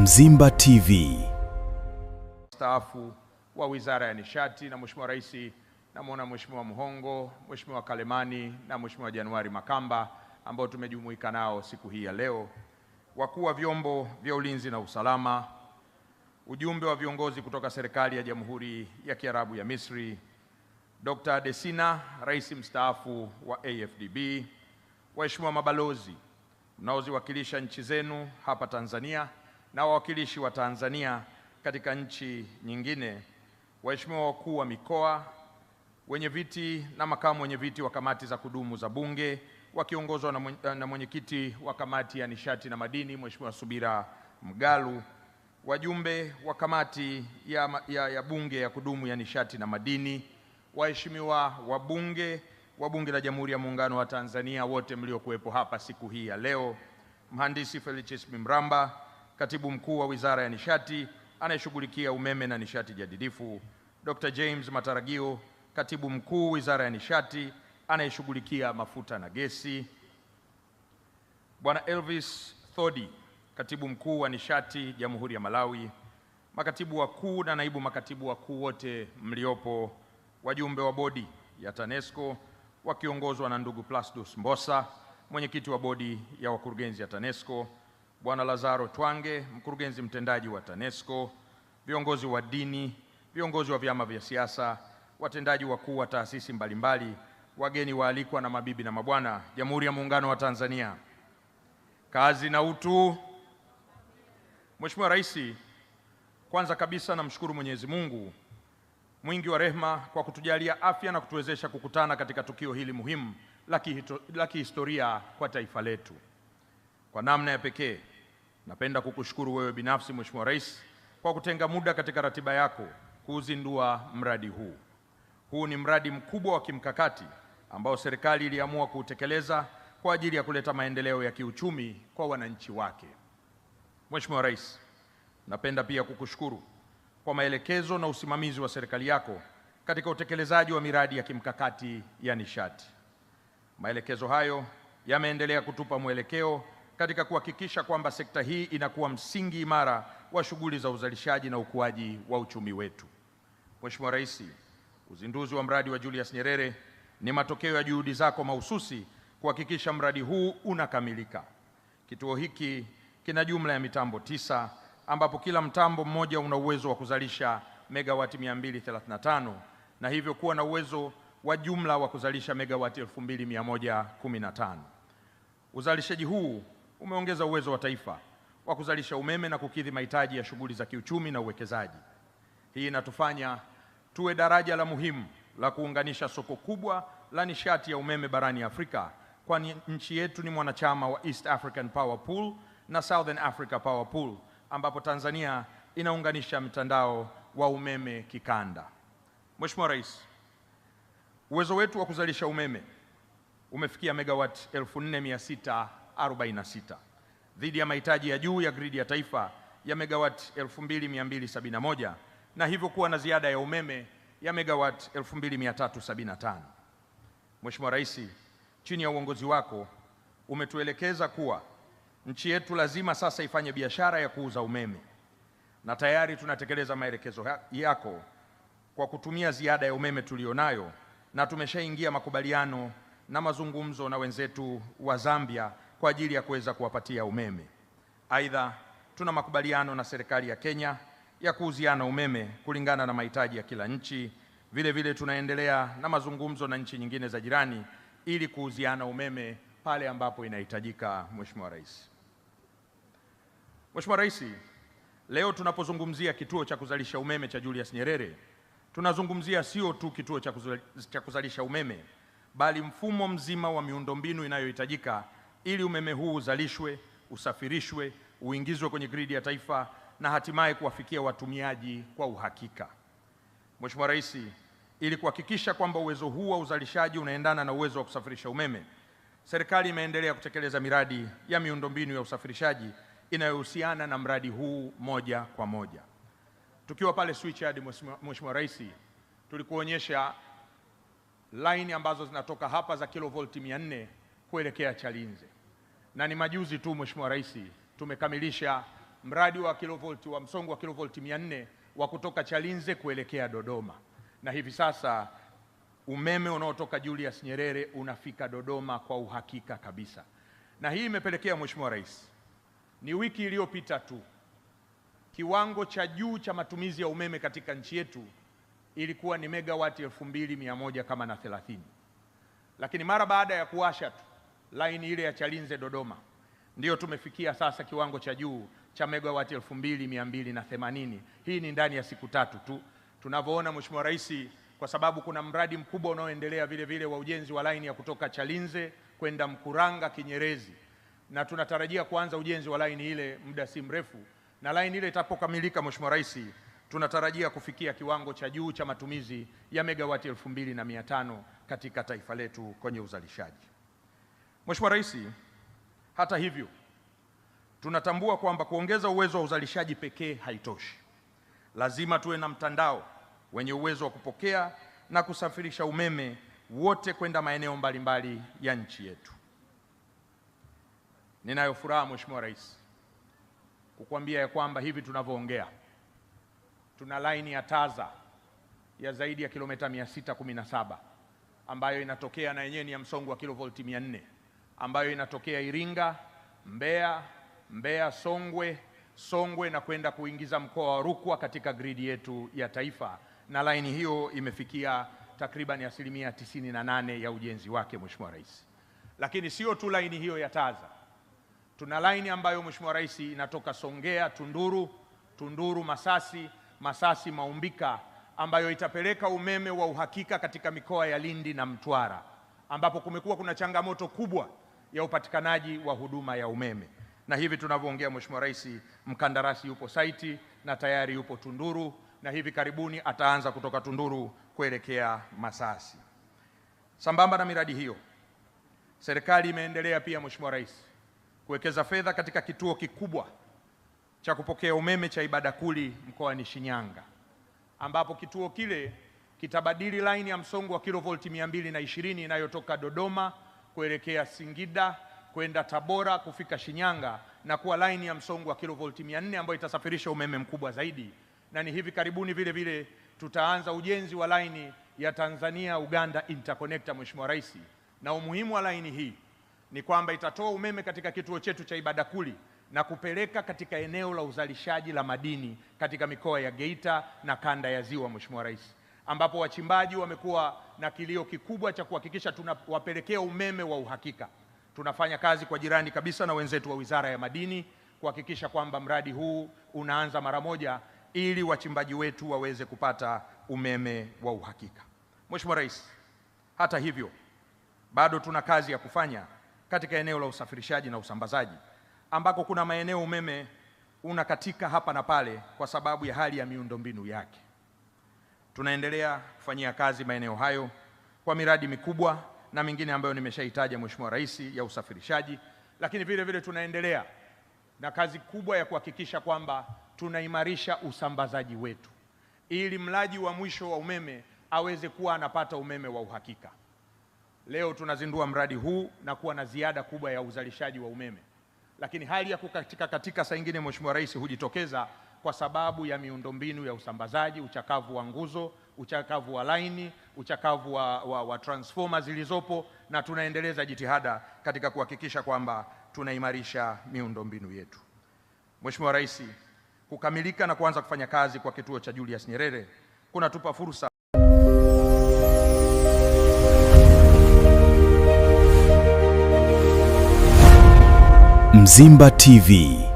Mzimba TV. Staafu wa Wizara ya Nishati na Mheshimiwa Rais, namwona Mheshimiwa Muhongo, Mheshimiwa Kalemani na Mheshimiwa Januari Makamba ambao tumejumuika nao siku hii ya leo, wakuu wa vyombo vya ulinzi na usalama, ujumbe wa viongozi kutoka serikali ya Jamhuri ya Kiarabu ya Misri, Dr. Adesina, Rais mstaafu wa AFDB, waheshimiwa mabalozi mnaoziwakilisha nchi zenu hapa Tanzania na wawakilishi wa Tanzania katika nchi nyingine, waheshimiwa wakuu wa mikoa, wenye viti na makamu wenye viti wa kamati za kudumu za Bunge wakiongozwa na mwenyekiti wa kamati ya nishati na madini Mheshimiwa Subira Mgalu, wajumbe wa kamati ya Bunge ya kudumu ya nishati na madini, waheshimiwa wabunge wa Bunge la Jamhuri ya Muungano wa Tanzania wote mliokuwepo hapa siku hii ya leo, Mhandisi Felicis Mramba, Katibu Mkuu wa Wizara ya Nishati anayeshughulikia umeme na nishati jadidifu, Dr. James Mataragio, Katibu Mkuu Wizara ya Nishati anayeshughulikia mafuta na gesi, Bwana Elvis Thodi, Katibu Mkuu wa Nishati Jamhuri ya Malawi, makatibu wakuu na naibu makatibu wakuu wote mliopo, wajumbe wa bodi ya TANESCO wakiongozwa na ndugu Plasdus Mbosa, mwenyekiti wa bodi ya wakurugenzi ya TANESCO, Bwana Lazaro Twange, mkurugenzi mtendaji wa TANESCO, viongozi wa dini, viongozi wa vyama vya siasa, watendaji wakuu wa taasisi mbalimbali, wageni waalikwa na mabibi na mabwana, Jamhuri ya Muungano wa Tanzania. Kazi na utu. Mheshimiwa Rais, kwanza kabisa namshukuru Mwenyezi Mungu mwingi wa rehema kwa kutujalia afya na kutuwezesha kukutana katika tukio hili muhimu la kihistoria kwa taifa letu. Kwa namna ya pekee, napenda kukushukuru wewe binafsi Mheshimiwa Rais kwa kutenga muda katika ratiba yako kuuzindua mradi huu. Huu ni mradi mkubwa wa kimkakati ambao serikali iliamua kuutekeleza kwa ajili ya kuleta maendeleo ya kiuchumi kwa wananchi wake. Mheshimiwa Rais, napenda pia kukushukuru kwa maelekezo na usimamizi wa serikali yako katika utekelezaji wa miradi ya kimkakati ya nishati. Maelekezo hayo yameendelea kutupa mwelekeo katika kuhakikisha kwamba sekta hii inakuwa msingi imara wa shughuli za uzalishaji na ukuaji wa uchumi wetu. Mheshimiwa Rais, uzinduzi wa mradi wa Julius Nyerere ni matokeo ya juhudi zako mahususi kuhakikisha mradi huu unakamilika. Kituo hiki kina jumla ya mitambo 9 ambapo kila mtambo mmoja una uwezo wa kuzalisha megawati 235 na hivyo kuwa na uwezo wa jumla wa kuzalisha megawati 2115. Uzalishaji huu umeongeza uwezo wa taifa wa kuzalisha umeme na kukidhi mahitaji ya shughuli za kiuchumi na uwekezaji. Hii inatufanya tuwe daraja la muhimu la kuunganisha soko kubwa la nishati ya umeme barani Afrika, kwani nchi yetu ni mwanachama wa East African Power Pool na Southern Africa Power Pool, ambapo Tanzania inaunganisha mtandao wa umeme kikanda. Mheshimiwa Rais, uwezo wetu wa kuzalisha umeme umefikia megawati 4646 dhidi ya mahitaji ya juu ya gridi ya taifa ya megawati 2271 na hivyo kuwa na ziada ya umeme ya megawati 2375. Mheshimiwa Rais, chini ya uongozi wako umetuelekeza kuwa nchi yetu lazima sasa ifanye biashara ya kuuza umeme, na tayari tunatekeleza maelekezo yako kwa kutumia ziada ya umeme tulionayo, na tumeshaingia makubaliano na mazungumzo na wenzetu wa Zambia kwa ajili ya kuweza kuwapatia umeme. Aidha, tuna makubaliano na serikali ya Kenya ya kuuziana umeme kulingana na mahitaji ya kila nchi. Vile vile tunaendelea na mazungumzo na nchi nyingine za jirani ili kuuziana umeme pale ambapo inahitajika. Mheshimiwa Rais. Mheshimiwa Rais, leo tunapozungumzia kituo cha kuzalisha umeme cha Julius Nyerere, tunazungumzia sio tu kituo cha kuzalisha umeme, bali mfumo mzima wa miundombinu inayohitajika ili umeme huu uzalishwe, usafirishwe, uingizwe kwenye gridi ya taifa na hatimaye kuwafikia watumiaji kwa uhakika. Mheshimiwa Rais, ili kuhakikisha kwamba uwezo huu wa uzalishaji unaendana na uwezo wa kusafirisha umeme, serikali imeendelea kutekeleza miradi ya miundombinu ya usafirishaji inayohusiana na mradi huu moja kwa moja. Tukiwa pale switchyard, Mheshimiwa Rais, tulikuonyesha line ambazo zinatoka hapa za kilovolti 400 kuelekea Chalinze. Na ni majuzi tu Mheshimiwa Rais tumekamilisha mradi wa kilovolti wa msongo wa kilovolti 400 wa kutoka Chalinze kuelekea Dodoma, na hivi sasa umeme unaotoka Julius Nyerere unafika Dodoma kwa uhakika kabisa. Na hii imepelekea Mheshimiwa Rais, ni wiki iliyopita tu kiwango cha juu cha matumizi ya umeme katika nchi yetu ilikuwa ni megawati 2100 kama na 30, lakini mara baada ya kuwasha tu laini ile ya Chalinze Dodoma, ndiyo tumefikia sasa kiwango cha juu cha megawati 2280. Hii ni ndani ya siku tatu tu tunavyoona Mheshimiwa Rais, kwa sababu kuna mradi mkubwa unaoendelea vile vile wa ujenzi wa laini ya kutoka Chalinze kwenda Mkuranga Kinyerezi, na tunatarajia kuanza ujenzi wa laini ile muda si mrefu, na laini ile itapokamilika, Mheshimiwa Rais, tunatarajia kufikia kiwango cha juu cha matumizi ya megawati 2500 katika taifa letu kwenye uzalishaji. Mheshimiwa Rais, hata hivyo tunatambua kwamba kuongeza uwezo wa uzalishaji pekee haitoshi. Lazima tuwe na mtandao wenye uwezo wa kupokea na kusafirisha umeme wote kwenda maeneo mbalimbali ya nchi yetu. Ninayo furaha Mheshimiwa Rais kukuambia ya kwamba hivi tunavyoongea tuna laini ya TAZA ya zaidi ya kilomita 617 ambayo inatokea na yenyewe ni ya msongo wa kilovolti 400 ambayo inatokea Iringa, Mbeya, Mbeya Songwe, Songwe na kwenda kuingiza mkoa wa Rukwa katika gridi yetu ya taifa, na laini hiyo imefikia takriban 98% ya ujenzi wake Mheshimiwa Rais. Lakini sio tu laini hiyo ya TAZA, tuna laini ambayo Mheshimiwa Rais inatoka Songea Tunduru, Tunduru Masasi, Masasi Maumbika, ambayo itapeleka umeme wa uhakika katika mikoa ya Lindi na Mtwara, ambapo kumekuwa kuna changamoto kubwa ya upatikanaji wa huduma ya umeme. Na hivi tunavyoongea Mheshimiwa Rais, mkandarasi yupo saiti na tayari yupo Tunduru, na hivi karibuni ataanza kutoka Tunduru kuelekea Masasi. Sambamba na miradi hiyo, serikali imeendelea pia Mheshimiwa Rais kuwekeza fedha katika kituo kikubwa cha kupokea umeme cha Ibadakuli mkoani Shinyanga, ambapo kituo kile kitabadili laini ya msongo wa kilovolti 220 inayotoka Dodoma kuelekea Singida kwenda Tabora kufika Shinyanga na kuwa laini ya msongo wa kilovolti 400 ambayo itasafirisha umeme mkubwa zaidi. Na ni hivi karibuni vile vile tutaanza ujenzi wa laini ya Tanzania Uganda Interconnector, Mheshimiwa Rais. Na umuhimu wa laini hii ni kwamba itatoa umeme katika kituo chetu cha Ibadakuli na kupeleka katika eneo la uzalishaji la madini katika mikoa ya Geita na kanda ya Ziwa, Mheshimiwa Rais, ambapo wachimbaji wamekuwa na kilio kikubwa cha kuhakikisha tunawapelekea umeme wa uhakika. Tunafanya kazi kwa jirani kabisa na wenzetu wa Wizara ya Madini kuhakikisha kwamba mradi huu unaanza mara moja ili wachimbaji wetu waweze kupata umeme wa uhakika. Mheshimiwa Rais, hata hivyo bado tuna kazi ya kufanya katika eneo la usafirishaji na usambazaji ambako kuna maeneo umeme unakatika hapa na pale kwa sababu ya hali ya miundombinu yake. Tunaendelea kufanyia kazi maeneo hayo kwa miradi mikubwa na mingine ambayo nimeshaitaja Mheshimiwa Rais ya usafirishaji, lakini vile vile tunaendelea na kazi kubwa ya kuhakikisha kwamba tunaimarisha usambazaji wetu ili mlaji wa mwisho wa umeme aweze kuwa anapata umeme wa uhakika. Leo tunazindua mradi huu na kuwa na ziada kubwa ya uzalishaji wa umeme, lakini hali ya kukatika katika saa nyingine Mheshimiwa Rais hujitokeza kwa sababu ya miundombinu ya usambazaji, uchakavu wa nguzo, uchakavu wa laini, uchakavu wa transformer zilizopo, na tunaendeleza jitihada katika kuhakikisha kwamba tunaimarisha miundombinu yetu. Mheshimiwa Rais, kukamilika na kuanza kufanya kazi kwa kituo cha Julius Nyerere kunatupa fursa Mzimba TV.